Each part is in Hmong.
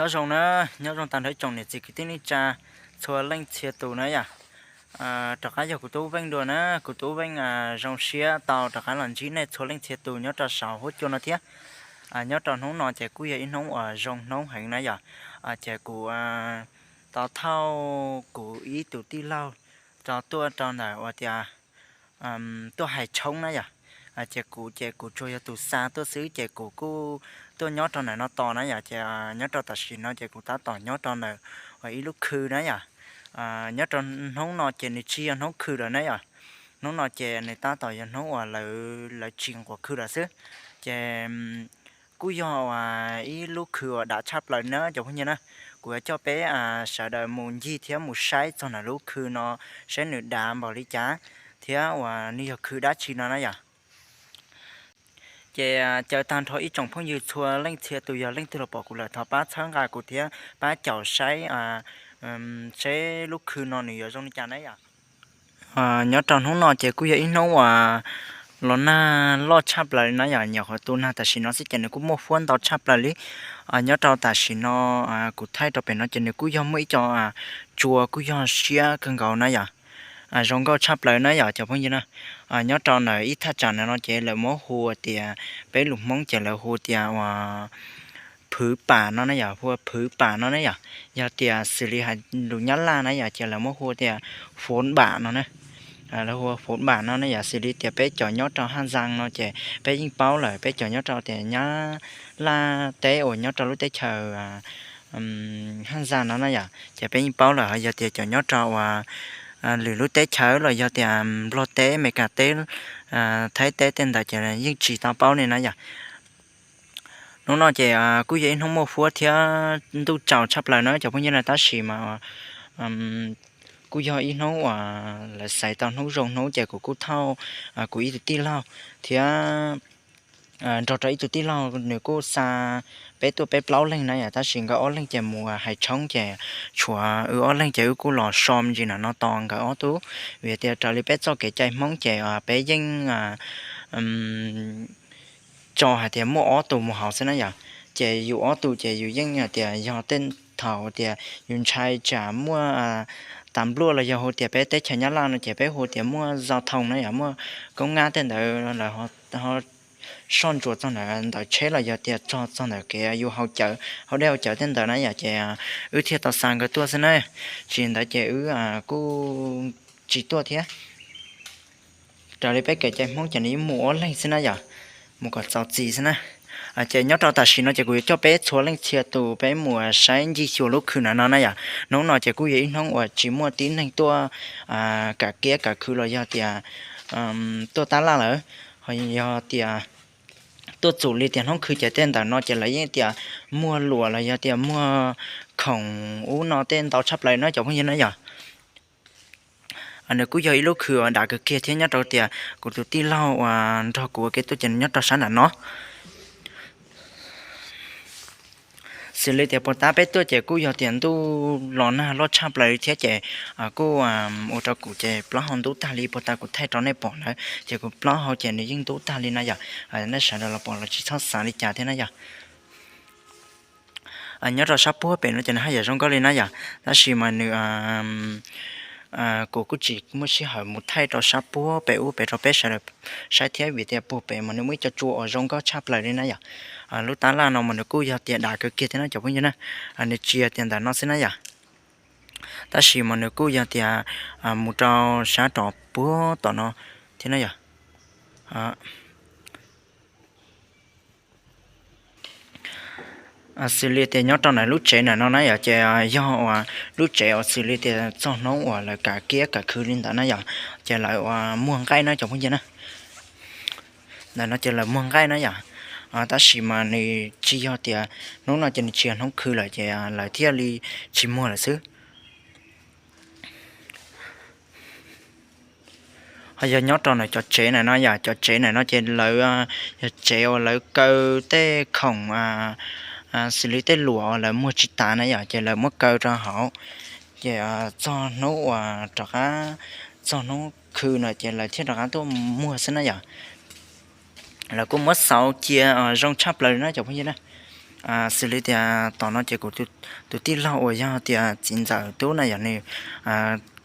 Nyob zoo na, nyob zoo tag nrho ib tsoom niam txiv kwv tij neej tsa txhua leej txhia tus na yom. Rov qab yog kuv Tub Veej dua na, kuv Tub Veej zoo siab tau rov qab los ntsib nej txhua leej txhia tus nyob rau saum huab cua no thiab. Nyob rau hnub no ces kuj yog ib hnub uas zoo hnub heev na yom. Ces kuv tau thauj kuv ib tug tij laug rau tuaj rau ntawm uas tias tuaj hais tshoob na yom. Ces kuv ces kuv tsuas yog tus xa tuaj xwb ces kuv kuj tuaj nyob rau ntawm no tos na yom. Ces nyob rau tam sim no ces kuv tab tom nyob rau ntawm uas ib lub khw na yom. Nyob rau hnub no ces nws tsis yog hnub khw lawm na yom. Hnub no ces nws tab tom yog hnub uas lawv tsis nquas khw lawm xwb. Ces kuj yog uas ib lub khw uas dav tshaj plaws na cov phooj ywg na. Kuv yuav coj peb sawv daws mus ncig thiab mus saib txog ntawm lub khw no saib nws dav npaum li cas thiab uas nws yog khw dab tsi no na yom. Ces caw tag nrho ib tsoom phooj ywg txhua leej txhia tus yog leej twg los pom kuv lawm thov pab txhawb nqa kuv thiab pab caum saib seb lub khw no nws yuav zoo li cas na yom. Nyob rau hnub no ces kuj yog ib hnub uas los nag loj tshaj plaws na yom, nyuam qhuav tu nag tam sim no xwb ces nws kuj muaj huab ntau tshaj plaws li. Nyob rau tam sim no kuv thaij rau pem no ces nws kuj yog muaj ib co tsua kuj yog siab kawg nkaus na yom. Zoo nkauj tshaj plaws na yom cov phooj ywg na. Nyob rau ntawm ib thaj tsam ntawm no ces lawv muab hu tias, peb lus Hmoob ces lawv hu tias uas phwv pam no na yom, hu phwv pam no na yom. Yog tias xws li hais lus Nyab Laj na yom ces lawv muab hu tias phov npam no na. Lawv hu phov npam no na yom, xws li tias peb cov nyob rau Haj Zaas no ces peb yeej paub lawm, peb cov nyob rau tias Nyab Laj teb uas nyob rau lub teb chaws Haj Zaas no na yom ces peb yeej paub lawm. Yog tias cov nyob rau uas lwm lub teb chaws los yog tias Nplog teb, Amelikas teb, Thaib teb tej ntawd ces yeej tsis tau paub li na yom. Hnub no ces kuj yog ib hnub muaj huab thiab ntuj tsaus tshaj plaws na cov phooj ywg na, tab sis mas kuj yog ib hnub uas lawv xaiv tau hnub zoo hnub ces kuv kuj thauj kuv ib tug tij laug thiab nrog rau ib tug tij laug nws kuj xa peb tuaj peb plaub leeg na yom, tab sis nkawd ob leeg ces mus hais tshoob ces tshuav wb ob leeg ces wb kuj los so me ntsis na no tos nkawd ob tug. Vim tias raws li peb txoj kev cai Hmoob ces peb yeej tso hais tias muaj ob tug mus hauv xwb na yom. Ces yus ob tug ces yus yeej hais tias yog tej thaum tias yus ntshai tsam muaj tas npluaj los yog hu tias peb teb chaws Nyab Laj no ces peb hu tias muaj zau thoo na yom, muaj koob ngab tej ntawd lawv ho soj ntsuam txog ntawm ntawv tsheb los yog tias txog txog ntawm kev yus haus cawv, haus dej haus cawv tej ntawd na yom, ces wb thiaj tau xa nkawd tuaj xwb na. Tsis ntawd ces wb kuj tsis tuaj thiab. Raws li peb kev cai Hmoob ces nws yeej mus ob leeg xwb na yom, mus kom txaus txim xwb na. Ces nyob rau tam sim no ces kuv yuav coj peb txhua leej txhia tus peb mus saib ncig xyuas lub khw na no na yom. Hnub no ces kuj yog ib hnub uas tsis muaj tib neeg tuaj kam kiab kam khw los yog tias tuaj tab laj lawm. Ho yog tias tuaj txum li tias hnub khw ces tej ntawm no ces lawv yeej tias muag luam los yog tias muag khoom ub no tej ntau tshaj plaws na cov phooj ywg na yom. Nws kuj yog ib lub khw uas dav kawg kiag thiab nyob rau tias kuv tus tij laug uas nrog kuv ua ke tuaj ces nws nyob rau sab nram no. Xws li tias puag ta peb tuaj ces kuj yog tias ntuj los nag loj tshaj plaws li thiab ces kuj ua rau kuv ces plaub hau ntub tag li, puag ta kuv thaij rau nej pom ntawd ces kuv plaub hau ces nws yeej ntub tag li na yom. Nej sawv daws los pom los tsis txhob xav li cas thiab na yom. Nyob rau sab puag pem no ces nws haj yam zoo nkauj li na yom, tab sis mas nws kuv kuj tsis muaj sij hawm mus thaij rau sab puag pem ub pem rau peb sawv daws saib thiab vim tias puag pem mas nws muaj ib co tsua uas zoo nkauj tshaj plaws li na yom. Lub tab laj no mas nws kuj yog tias dav kawg kiag thiab no cov phooj ywg na, nws tsis yog tias ntawm no xwb na yom. Tab sis mas nws kuj yog tias mus rau sab rov puag tom no thiab na yom. Xws li tias nyob rau ntawm lub tsev ntawm no na yom, ces yog uas lub tsev uas xws li tias txog hnub uas lawv kam kiab kam khw li ntawd na yom, ces lawv uas muag nqaij na cov phooj ywg na. Ntawm no ces lawv muag nqaij na yom, tab sis mas nws tsis yog tias hnub no ces nws tsis yog hnub khw lawm ces lawv thiaj li tsis muag lawm xwb. Ho yog nyob rau ntawm cov tsev ntawm no yom, cov tsev ntawm no ces lawv yog tsev uas lawv kaw tej khoom xws li tej luam uas lawv muag tsis tas na yom, ces lawv muab kaw rau hauv, ces txog hnub uas rov qab txog hnub khw no ces lawv thiaj rov qab tuaj muag xwb na yom. Lawv kuj muab xauv cia zoo tshaj plaws li na cov phooj ywg na. Xws li tias tom no ces kuv tus tij laug uas yog tias txiv ntxawm tub na yom, nws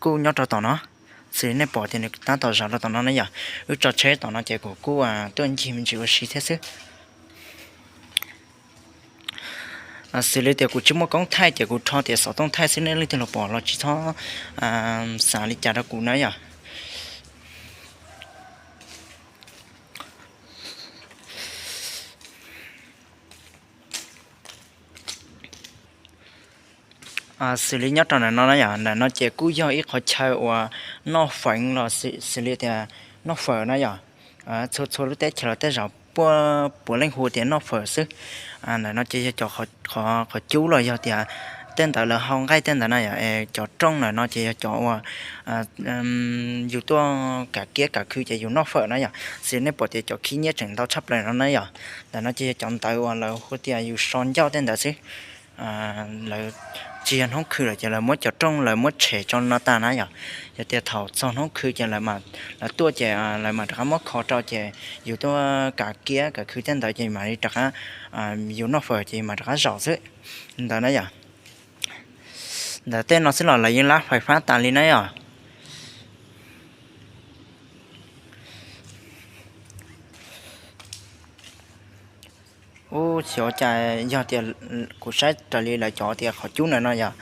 kuj nyob rau tom no. Xws li nej pom tias nws tab tom zaum rau tom no na yom, wb tso tsheb tom no ces kuv kuj tuaj ncig me ntsis ua si thiab xwb. Xws li tias kuv tsis muaj koob thaij ces kuv rho tias xov tooj thaij xwb, nej leej twg los pom los tsis txhob xav li cas rau kuv na yom. Xws li nyob rau ntawm no na yom, ntawm no ces kuj yog ib qhov chaw uas noj feev los xws li tias noj fawm na yom. Txhua txhua lub teb chaws los tej zaum puav leej hu tias noj fawm xwb. Ntawm no ces yog cov qhov cub los yog tias tej ntawd lawv hau nqaij tej ntawd na yom. Cov rooj ntawm no ces yog cov uas yus tuaj kav kiab kav khw ces yus noj fawm na yom. Xws li nej pom tias cov khib nyiab tseem ntau tshaj plaws no na yom. Ntawm no ces yog cov ntawv uas lawv hu tias yus so ncauj tej ntawd xwb. Lawv tsis yog hnub khw lawm ces lawv muab cov rooj lawv muab tshem tso no tag na yom. Yog tias thaum txog hnub khw ces lawv tuaj ces lawv mam rov qab muab kho rau ces yus tuaj kav kiab kav khw tej ntawd ces mam li rov qab, yus noj fawm ces yus mam rov qab zaum xwb. Ntawd na yom. Ntawm tej no xwb los lawv yeej lab fais fab tas li na yom. Ub, xyov cas yog tias kuv saib raws li lawv cov tias qhov cub ntawm no yom,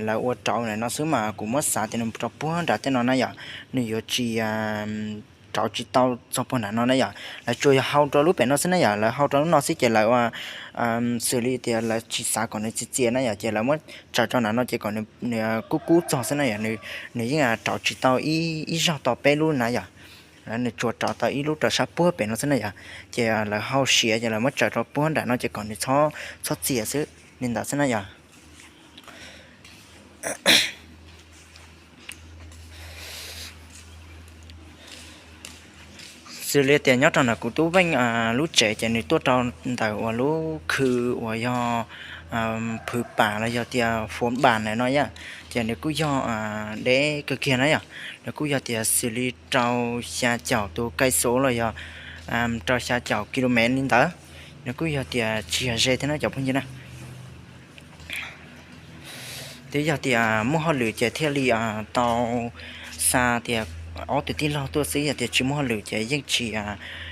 lawv ua rauv ntawm no xwb mas kuv muab xav tias nws rau puag nram tej no na yom, nws yuav tsis rauv tsis tau txog puag nram no na yom. Lawv tsuas yog hau rau lub pem no xwb na yom, lawv hau rau lub no xwb ces lawv ua xws li tias lawv tsis xav kom nws txias txias na yom, ces lawv muab tsaws rau nram no ces kom nws kub kub txog xwb na yom, nws yeej rauv tsis tau ib zaug tau peb lub na yom. Nws tsuas rauv tau ib lub rau sab puag pem no xwb na yom, ces lawv hau siav ces lawv muab tsaws rau puag nram no ces kom nws txhob txias xwb li ntawd xwb na yom. Xws li tias nyob rau ntawm kuv tub Veej lub tsev ces nws tuaj rau ntawm uas lub khw uas yog phwv pas los yog tias fuav npas ntawm no yom, ces nws kuj yog deb kawg kiag na yom. Nws kuj yog tias xws li rau xya caum tus kais xov los yog rau xya caum ki lo mev li ntawd. Nws kuj yog tias tsis yog ze thiab no cov phooj ywg na. Twb yog tias muaj hauj lwm ces thiaj li tau xa tias ob tug tij laug tuaj xwb, yog tias tsis muaj hauj lwm ces yeej tsis,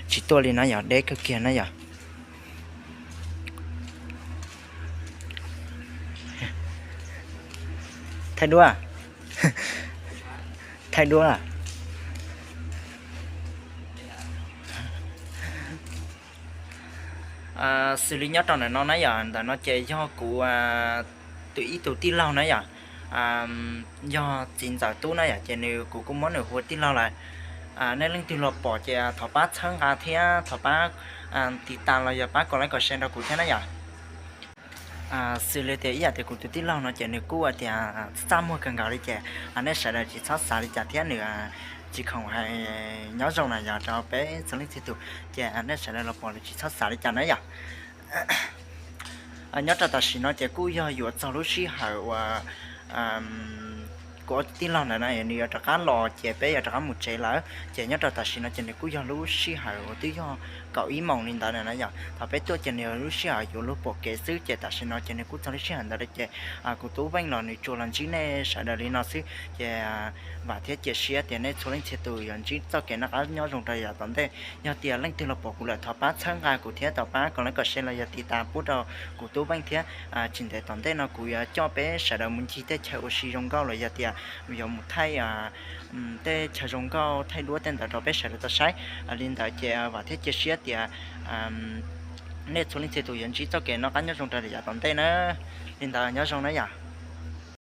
tsis tuaj li na yom, deb kawg kiag na yom. Thaij duab, thaij duab. Xws li nyob rau ntawm no na yom, ntawm no ces yog kuv tus ib tug tij laug na yom, yog txiv ntxawm tub na yom, ces nws kuv kuj muab nws hu ua tij laug lawm. Nej leej twg los pom ces thov pab txhawb nqa thiab thov pab tiv tas los yog pab kom like kom share rau kuv thiab na yom. Xws li tias ib yam tias kuv tus tij laug no ces nws kuj tias txaj muag kawg nkaus li ces nej sawv daws tsis txhob xav li cas thiab nws tsis khoom hais nyob zoo na yog rau peb txhua leej txhia tus, ces nej sawv daws los pom los tsis txhob xav li cas na yom. Nyob rau tam sim no ces kuj yog yuav txog lub sij hawm uas kuv ob tij laug ntawd na nws yuav rov qab los ces peb yuav rov qab mus tsev lawm, ces nyob rau tam sim no ces nws kuj yog lub sij hawm uas twb yog kaum ib moos li ntawd na yom. Thaum peb tuaj ces nws yog lub sij hawm yuav luag pom kev xwb, ces tam sim no ces nws kuj txog lub sij hawm ntawd lawm ces kuv tub Veej los nws tsuas los ntsib nej sawv daws li no xwb, ces vam thiab cia siab tias nej txhua leej txhia tus yuav ntsib txoj kev noj qab nyob zoo rau yav tom ntej. Yog tias leej twg los pom kuv lawm thov pab txhawb nqa kuv thiab thov pab kom like kom share los yog tiv tas pub rau kuv tub Veej thiab. Tsis ntev tom ntej no kuv yuav coj peb sawv daws mus ncig tej chaw ua si zoo nkauj los yog tias yuav mus thaij tej chaw zoo nkauj thaij duab tej ntawd rau peb sawv daws tau saib. Li ntawd ces vam thiab cia siab tias nej txhua leej txhia tus yuav ntsib txoj kev noj qab nyob zoo rau yav tom ntej na. Li ntawd nyob zoo na yom.